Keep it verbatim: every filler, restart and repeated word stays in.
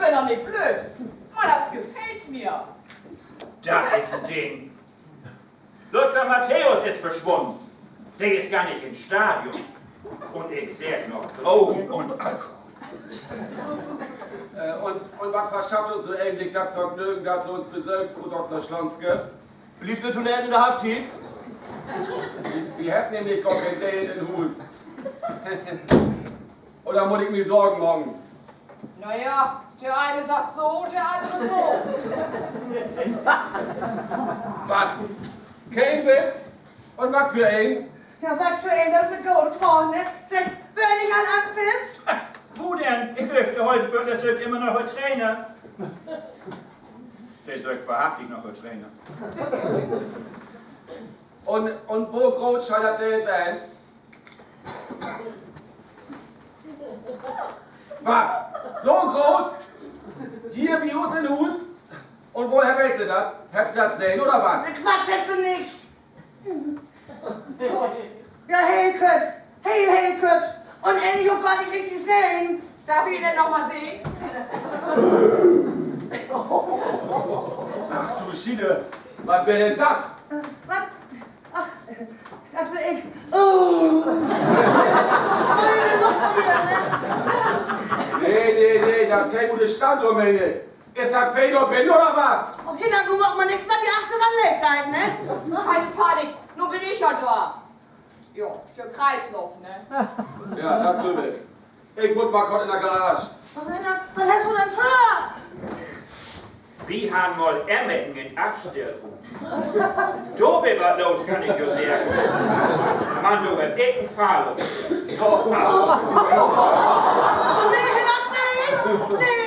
ja noch nich blööd, man dat gefallt mi. Dat is en Ding. Lothar Matthäus is verswunnen. De is gor nich in't Stadion. Un ik segg noch, Drogen un Alkohol. Äh, un, un wat verschafft uns nu egentlich dat Vergnögen, dat Se uns besöökt, Fru Dokter Slonske? Blievt Se to laat in de Halftiet? Wi, wi hebbt nämlich gor keen Deel in Huus. Oder mutt ik mi Sorgen maken? Na ja, de ene seggt so, de annere so. Wat? Keen Witz? Un wat för een? Ja, wat för een, dat is en gode Fraag, ne? Segg, weern nich all anpifft? Wo denn? Ik glööv, de Holtebüttler söökt immer noch en Trainer. De söökt wahrhaftig noch en Trainer. Un, un wo groot schall dat Deel ween? Wat? So groot? Hier bi us in Huus? Un woher weet Se dat? Hebbt Se dat sehn oder wat? Quatsch, hebbt Se nich. Ja, heel kött. Heel, heel kött. Un egentlich ok gor nich richtig sehn. Darf ik em denn noch mal sehn? Ach du Schiede, wat weer denn dat? Wat? Ach, dat weer ik. Oh. Nee, nee, nee, dat keem ut de Standdomäne. Is dat Fedor binnen oder wat? Oh, Hinnerk, nu maak man nix, wat dor achteran liggt, halt, ne? Keen Panik, nu bün ik ja dor. Jo, för Kreislauf, ne? Ja, dat glööv ik. Ik mutt mal kort in de Garage. Oh, Hinnerk, wat hest du denn vör? Wi harrn mal Emmerken in Afstellruum. Dor weer wat los, kann ik jo seggen. Man dor heff ik en Fall op. Oh, nee, Hinnerk, nee. Nee.